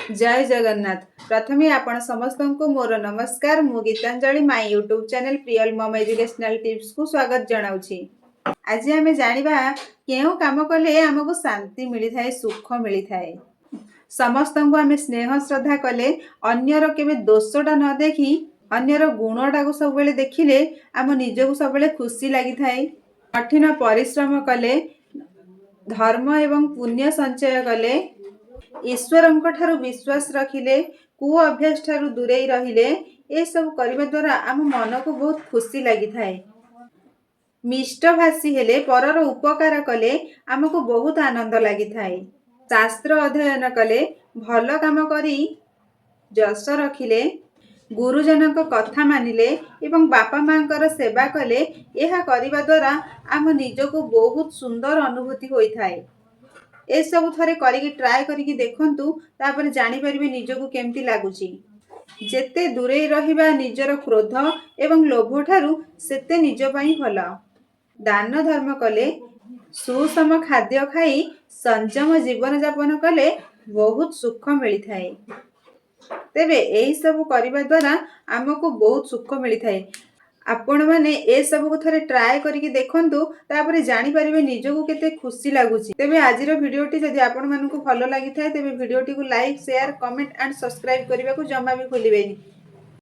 ଜୟ ଜଗନ୍ନାଥ। ପ୍ରଥମେ ଆପଣ ସମସ୍ତଙ୍କୁ ମୋର ନମସ୍କାର। ମୁଁ Gitanjali, my YouTube channel Priyal mom educational ଟିପ୍ସକୁ ସ୍ୱାଗତ ଜଣାଉଛି। ଆଜି ଆମେ ଜାଣିବା, କେଉଁ କାମ କଲେ ଆମକୁ ଶାନ୍ତି ମିଳିଥାଏ, ସୁଖ ମିଳିଥାଏ। ସମସ୍ତଙ୍କୁ ଆମେ ସ୍ନେହ ଶ୍ରଦ୍ଧା କଲେ, ଅନ୍ୟର କେବେ ଦୋଷଟା ନ ଦେଖି ଅନ୍ୟର ଗୁଣଟାକୁ ସବୁବେଳେ ଦେଖିଲେ ଆମ ନିଜକୁ ସବୁବେଳେ ଖୁସି ଲାଗିଥାଏ। କଠିନ ପରିଶ୍ରମ କଲେ, ଧର୍ମ ଏବଂ ପୁଣ୍ୟ ସଞ୍ଚୟ କଲେ, ଈଶ୍ୱରଙ୍କ ଠାରୁ ବିଶ୍ୱାସ ରଖିଲେ, କୁ ଅଭ୍ୟାସ ଠାରୁ ଦୂରେଇ ରହିଲେ, ଏସବୁ କରିବା ଦ୍ୱାରା ଆମ ମନକୁ ବହୁତ ଖୁସି ଲାଗିଥାଏ। ମିଷ୍ଟଭାଷୀ ହେଲେ, ପରର ଉପକାର କଲେ ଆମକୁ ବହୁତ ଆନନ୍ଦ ଲାଗିଥାଏ। ଶାସ୍ତ୍ର ଅଧ୍ୟୟନ କଲେ, ଭଲ କାମ କରି ଯଶ ରଖିଲେ, ଗୁରୁଜନଙ୍କ କଥା ମାନିଲେ ଏବଂ ବାପା ମାଙ୍କର ସେବା କଲେ, ଏହା କରିବା ଦ୍ୱାରା ଆମ ନିଜକୁ ବହୁତ ସୁନ୍ଦର ଅନୁଭୂତି ହୋଇଥାଏ। ଏସବୁ ଥରେ କରିକି ଟ୍ରାଏ କରିକି ଦେଖନ୍ତୁ, ତାପରେ ଜାଣିପାରିବେ ନିଜକୁ କେମିତି ଲାଗୁଛି। ଯେତେ ଦୂରେଇ ରହିବା ନିଜର କ୍ରୋଧ ଏବଂ ଲୋଭ ଠାରୁ, ସେତେ ନିଜ ପାଇଁ ଭଲ। ଦାନ ଧର୍ମ କଲେ, ସୁଷମ ଖାଦ୍ୟ ଖାଇ ସଂଯମ ଜୀବନଯାପନ କଲେ ବହୁତ ସୁଖ ମିଳିଥାଏ। ତେବେ ଏହିସବୁ କରିବା ଦ୍ୱାରା ଆମକୁ ବହୁତ ସୁଖ ମିଳିଥାଏ। ଆପଣମାନେ ଏସବୁକୁ ଥରେ ଟ୍ରାଏ କରିକି ଦେଖନ୍ତୁ, ତାପରେ ଜାଣିପାରିବେ ନିଜକୁ କେତେ ଖୁସି ଲାଗୁଛି। ତେବେ ଆଜିର ଭିଡ଼ିଓଟି ଯଦି ଆପଣମାନଙ୍କୁ ଭଲ ଲାଗିଥାଏ, ତେବେ ଭିଡ଼ିଓଟିକୁ like, share, comment and subscribe କରିବାକୁ ଜମା ବି ଭୁଲିବେନି।